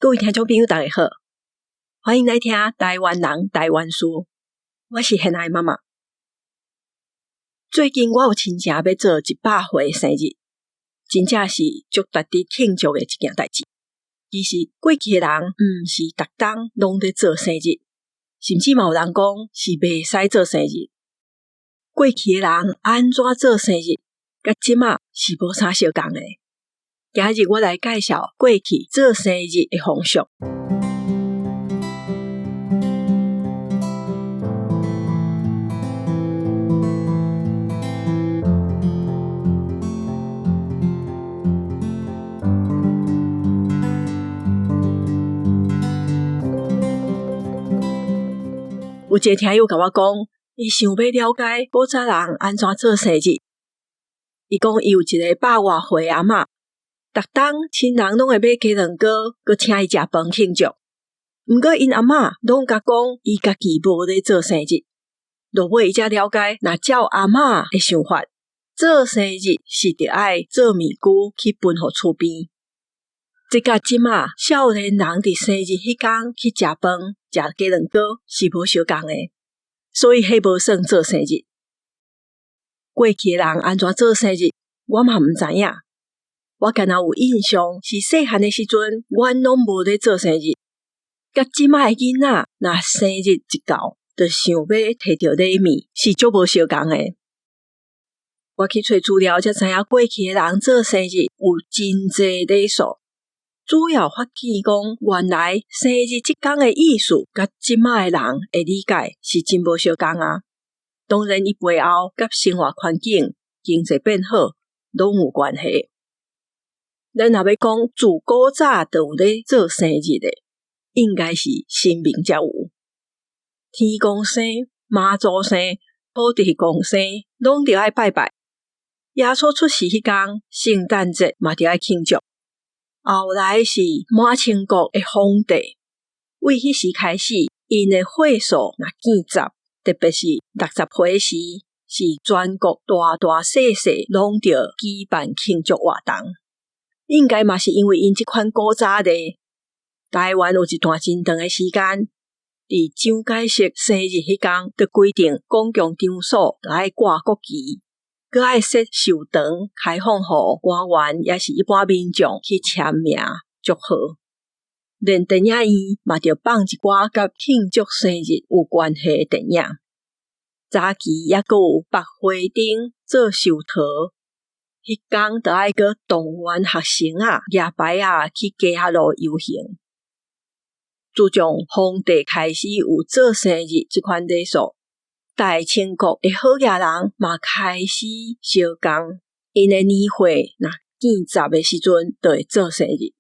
各位聽眾朋友，大家好，歡迎來聽台灣人台灣事。我是現愛媽媽。最近我有親情欲做100歲生日，真正是足值得慶祝的一件代誌。其實過去的人毋是逐冬攏咧做生日，甚至嘛有人講是袂使做生日。過去的人按怎做生日，佮這馬是無啥相仝的。今日我來介紹過去做生日的風俗。有一個聽友共我講，伊想欲了解古早人按怎做生日。伊講伊有一个百外歲阿嬤，逐冬親人攏會買雞卵糕，閣請伊食飯慶祝。毋過𪜶阿嬤攏共講，伊家己無咧做生日。落尾伊才了解，若照阿嬤的想法，做生日是著愛做麵龜去分予厝邊。這佮這馬少年人佇生日彼工去食飯、食雞卵糕是無相仝的，所以彼無算做生日。過去的人按怎做生日，我嘛毋知影。我敢若有印象，是細漢的時陣，阮攏無咧做生日。佮這馬的囡仔，若生日一到，就想欲提著禮物，是足無相仝的。我去揣資料，才知影過去的人做生日有真濟禮數。主要發現講，原來生日這工的意思，佮這馬的人的理解是真無相仝啊。當然，伊背後佮生活環境、經濟變好攏有關係。咱若欲講自古早就有咧做生日的，應該是神明才有。天公生、媽祖生、土地公生，攏著愛拜拜。耶穌出世彼工，聖誕節嘛著愛慶祝。後來是滿清國的皇帝，為彼時開始，𪜶的歲數若見十，特別是60歲時，是全國大大細細攏著舉辦慶祝活動。應該嘛是因為𪜶這款古早咧，台灣有一段真長的時間，佇蔣介石生日彼工，就規定公共場所著愛掛國旗。閣愛設壽堂開放予官員，抑是一般民眾去簽名祝賀。連電影院嘛著放一寡佮慶祝生日有關係的電影。早期猶閣有拔花燈做壽桃，彼工著愛閣動員學生仔舉牌仔去街仔路遊行。自從皇帝開始有做生日這款禮數，大清國的好額人嘛開始相仝，𪜶的年歲若見十的時陣，就會做生日。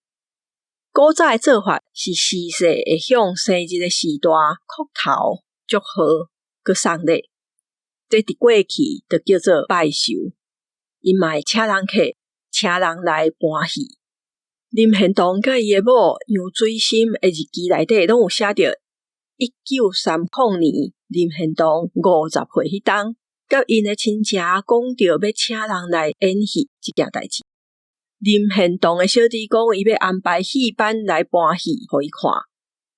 古早的做法是時勢會向生日的序大叩頭祝賀，閣送禮。這佇過去就叫做拜壽。𪜶嘛會請人客，請人來搬戲。林獻堂佮伊的某楊水心的日記內底攏有寫著，1930年林獻堂50歲彼冬，佮𪜶的親情講著欲請人來演戲這件代誌。林獻堂的小弟講，伊欲安排戲班來搬戲予伊看。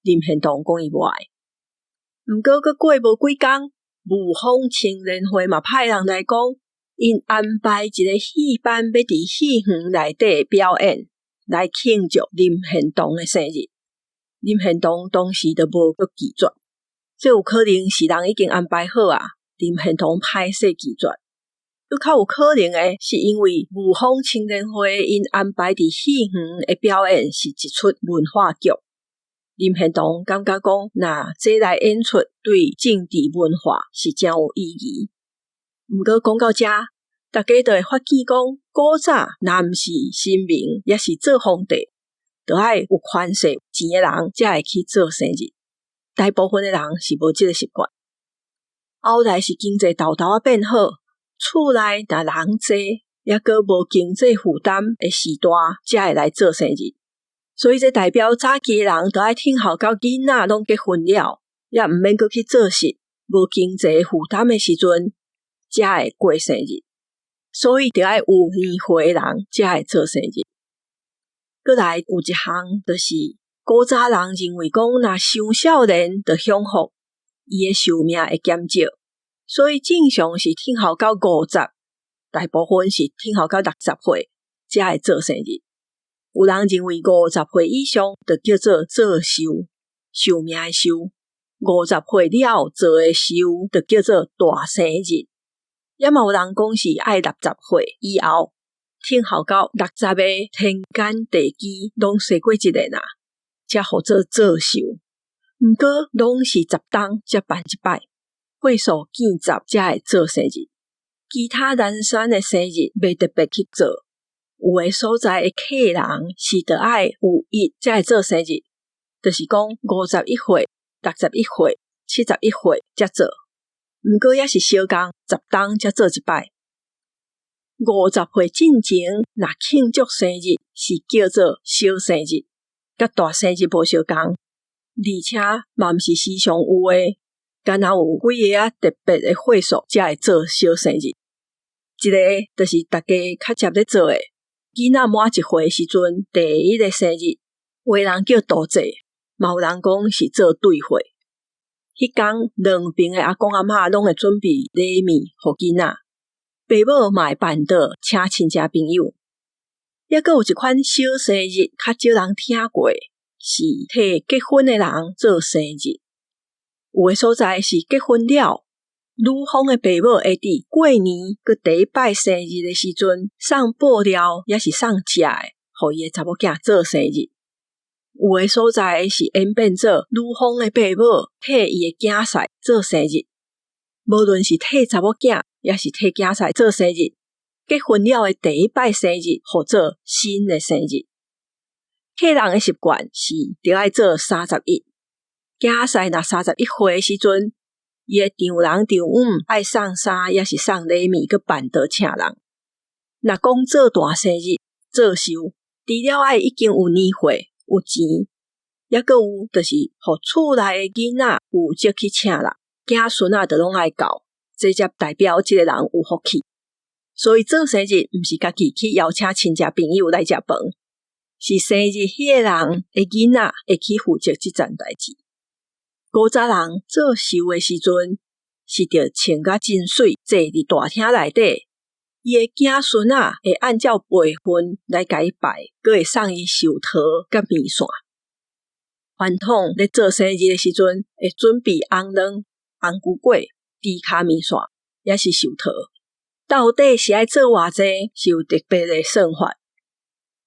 林獻堂講伊無愛。毋過閣過無幾工，霧峰青年會嘛派人來講，𪜶安排一个戲班欲佇戲園內底表演，來慶祝林獻堂的生日。林獻堂當時就無閣拒絕，這有可能是人已經安排好啊。林獻堂歹勢拒絕，閣較有可能的是因為霧峰青年會𪜶安排佇戲園的表演是一齣文化劇。林獻堂感覺講，若這來演出對政治文化是誠有意義。毋過講到這，大家就會發現講，古早若毋是神明，抑是做皇帝，就愛有權勢錢的人才會去做生日。大部分的人是無這个習慣。後來是經濟沓沓仔變好，厝內若人濟，抑閣無經濟負擔的時代，才會來做生日。所以這代表早期的人，就愛等候到囡仔攏結婚了，也毋免閣去做事，無經濟負擔的時陣，才會過生日。所以，著愛有年歲的人才會做生日。閣來有一項，就是古古早人認為講，若傷少年就享福，伊的壽命會減少，所以正常是等候到五十，大部分是等候到60歲才會做生日。有人認為50歲以上就叫做做壽，壽命的壽。50歲了後做的壽就叫做大生日。也嘛有人講是愛60歲以後，等候到60個天干地支攏踅過一輪啊，才號做做壽。毋過攏是10冬才辦一擺，歲數見十才會做生日。其他難選的生日袂特別去做。有的所在的客人是著愛有一才會做生日，就是講51歲、61歲、71歲才做。毋過也是相仝10冬才做一擺。50歲進前若慶祝生日是叫做小生日，佮大生日無相仝，而且嘛毋是時常有的，干焦有幾个仔特別的歲數才會做小生日。一個就是大家較捷咧做的，囡仔滿1歲時陣第一个生日，有的人叫度節，嘛有人講是做對歲。彼工兩爿的阿公阿嬤攏會準備禮物予囡仔，爸母嘛會辦桌請親戚朋友。抑閣有一款小生日較少人聽過，是替結婚的人做生日。有的所在是結婚了，女方的爸母會佇過年閣第一擺生日的時陣送布料，抑是送食的，予伊的查某囝做生日。有的所在是演變做女方的爸母替伊的囝婿做生日，無論是替查某囝，抑是替囝婿做生日，結婚了的第一擺生日，號做新的生日。客人的習慣是著愛做31，囝婿若31歲的時陣，伊的丈人丈母愛送衫，抑是送禮物，閣辦桌請人。若講做大生日、做壽，除了愛已經有年歲、有錢，抑閣有就是予厝內的囡仔負責去請人，囝孫仔就攏愛到，這才代表這个人有福氣。所以做生日毋是家己去邀請親戚朋友來食飯，是生日彼个人的囡仔會去負責這層代誌。古早人做壽的時陣，是著穿甲真媠，坐佇大廳內底，伊的囝孫仔會按照輩分來共伊拜，閣會送伊壽桃佮麵線。傳統咧做生日的時陣，會準備紅卵、紅龜粿、豬跤麵線，抑是壽桃。到底是愛做偌濟，是有特別的算法。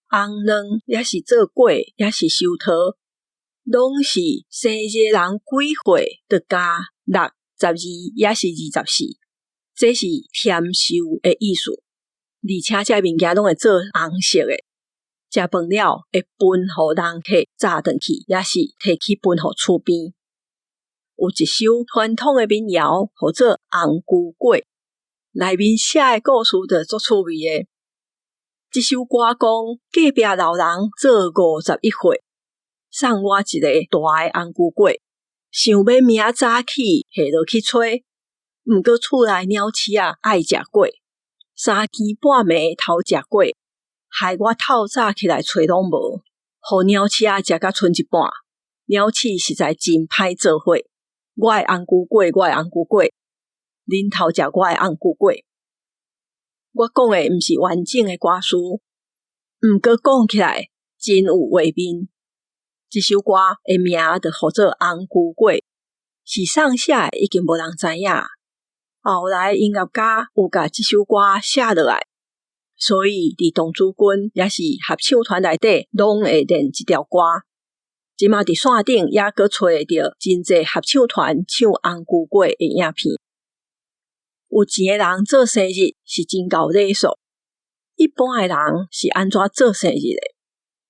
紅卵抑是做粿，抑是壽桃，攏是生日的人幾歲，就加6、12，抑是24，這是添壽的意思。而且這物件攏會做紅色的，食飯了會分予人客紮轉去，抑是提去分予厝邊。有一首傳統的民謠，號做《紅龜粿》，內面寫的故事就足趣味的。這首歌講隔壁老人做51歲，送我一個大的紅龜粿，想欲明仔早起下落去揣，毋過厝內鳥鼠仔愛食粿，三更半暝偷食粿，害我透早起來揣攏無，予鳥鼠仔食甲賰一半。鳥鼠實在真歹做伙，我的紅龜粿，我的紅龜粿，恁偷食我的紅龜粿。我講的毋是完整的歌詞，毋過講起來真有畫面。這首歌的名就號做《紅龜粿》，是誰寫的已經無人知影。後來音樂家有共這首歌寫落來，所以佇童子軍抑是合唱團內底，攏會練這條歌。這馬佇線頂也閣揣會著真濟合唱團唱《紅龜粿》的影片。有錢的人做生日是真𠢕禮數，一般的人是按怎做生日的？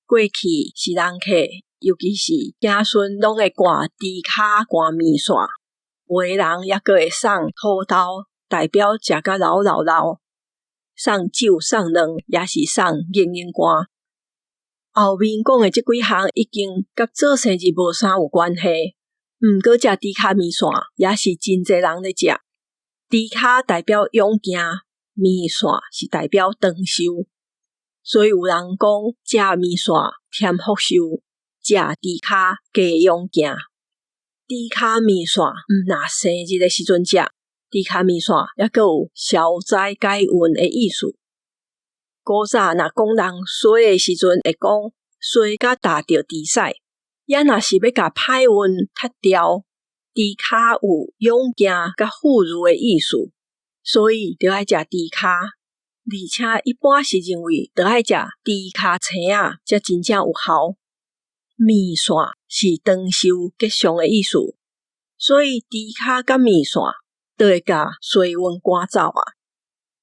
過去是人客，尤其是子孫，攏會灌豬跤、灌麵線。有的人抑閣會送土豆，代表食甲老老老；送酒、送卵，抑是送銀銀罐。後面講的這幾項已經佮做生日無啥有關係，毋過食豬跤麵線也是真濟人咧食。豬跤代表勇健，麵線是代表長壽，所以有人講食麵線添福壽，食豬跤加勇健。豬跤麵線毋若生日的時陣食，豬跤麵線猶閣有消災解瘟的意思。古早若講人衰的時陣，會講衰甲踏著豬屎，猶若是欲共歹運踢掉，豬跤有勇健佮富裕的意思，所以著愛食豬跤。而且一般是認為著愛食豬跤青仔，才真正有效。麵線是長壽吉祥的意思，所以豬跤佮麵線都會共衰運趕走啊。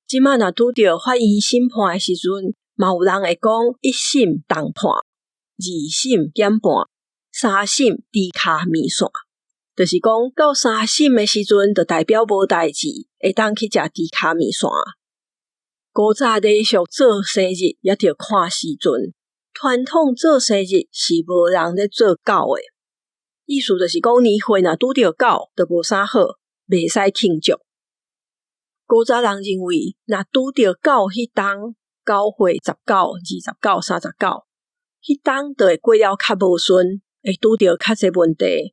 這馬若拄著法院審判的時陣，嘛有人會講一審重判，二審減半，三審豬跤麵線，就是講到三審的時陣，就代表無代誌，會當去食豬跤麵線。古早禮俗做生日，也著看時陣。傳統做生日是無人咧做狗的，意思就是講年歲若拄著狗，就無啥好，袂使慶祝。古早人認為，若拄著狗彼冬，9歲、19、29、39，彼冬就會過了較無順，會拄著較濟問題。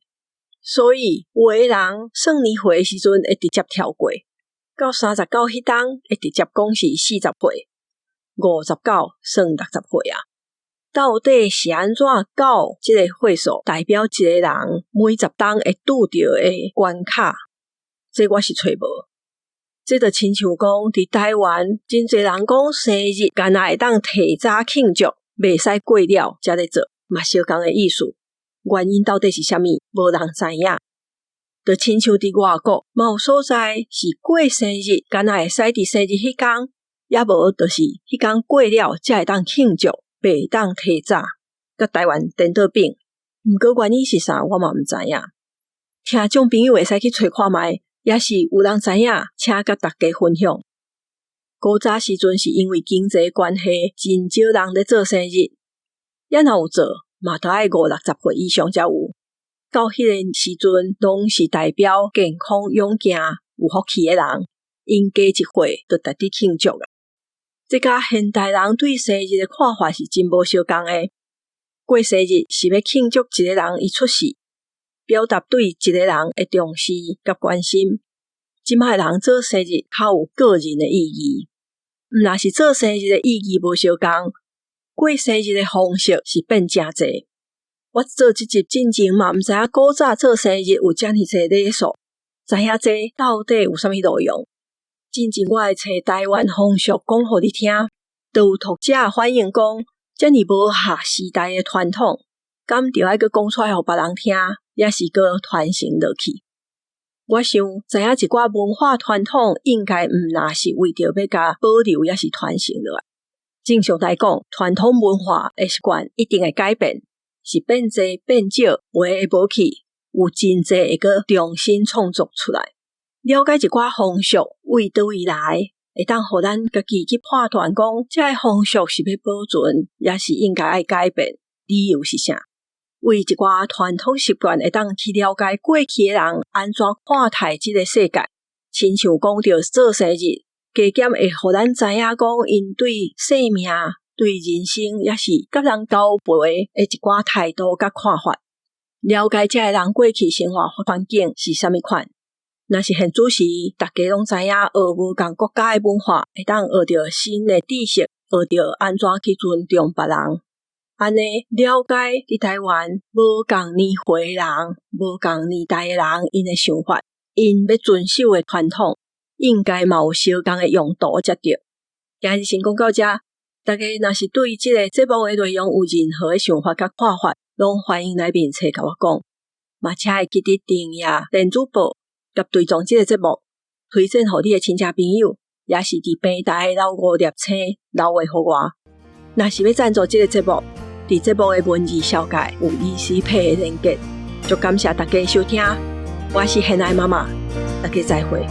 所以有的人算年歲的時陣會直接跳過，到39彼冬會直接講是40歲，59算60歲啊。到底是按怎九這个歲數代表一个人每10冬會拄著的關卡？這我是揣無。這就親像講，佇台灣真濟人講生日，敢若會當提早慶祝，袂使過了才咧做，嘛相仝的意思。原因到底是啥物？無人知影。就親像佇外國，嘛有所在是過生日，敢若會使佇生日彼工，抑無就是彼工過了才會當慶祝，袂當提早。佮台灣顛倒反。毋過原因是啥，我嘛毋知影。聽眾朋友會使去揣看覓，抑是有人知影，請佮大家分享。古早時陣是因為經濟關係，真少人咧做生日，抑若有做，嘛著愛五六十歲以上才有。到彼個時陣，攏是代表健康勇健、有福氣的人，𪜶加一歲就值得慶祝啊！這佮現代人對生日的看法是真無相仝的。過生日是欲慶祝一個人伊出世，表達對一個人的重視佮關心。這馬的人做生日較有個人的意義，毋若是做生日的意義無相仝，過生日的方式是變誠濟。我做這集進前嘛，毋知影古早做生日有遮爾濟禮數，知影這到底有啥物路用？進前我會揣台灣風俗講予你聽，就有讀者反映講，遮爾無合時代的傳統，敢著愛閣講出來予別人聽，抑是閣傳承落去？我想知影一寡文化傳統，應該毋若是為著欲共保留，抑是傳承落來。正常來講，傳統文化的習慣一定會改變，是變濟變少，有的會無去，有真濟會閣重新創作出來。了解一寡風俗為佗位來，會當予咱家己去判斷講，這个風俗是欲保存，抑是應該愛改變？理由是啥？為一寡傳統習慣，會當去了解過去的人按怎看待這个世界。親像講著做生日，加減會予咱知影講，𪜶對生命、對人生，抑是佮人交陪的一寡態度佮看法。了解這个人過去生活環境是啥物款。若是現此時，大家攏知影學無仝國家的文化，會當學著新的知識，學著按怎去尊重別人。按呢了解佇台灣無仝年歲的人、無仝年代的人，𪜶的想法，𪜶欲遵守的傳統，應該嘛有相仝的用途才對。今日先講到這，大家若是對這個節目的內容有任何的想法佮看法，攏歡迎來面冊共我講。嘛，請會記得訂閱電子報佮追蹤這個節目，推薦予你的親戚朋友，抑是佇平台留五粒星留話予我。若是欲贊助這個節目，佇節目的文字紹介有 ECPay 的連結。足感謝大家收聽，我是現愛媽媽，大家再會。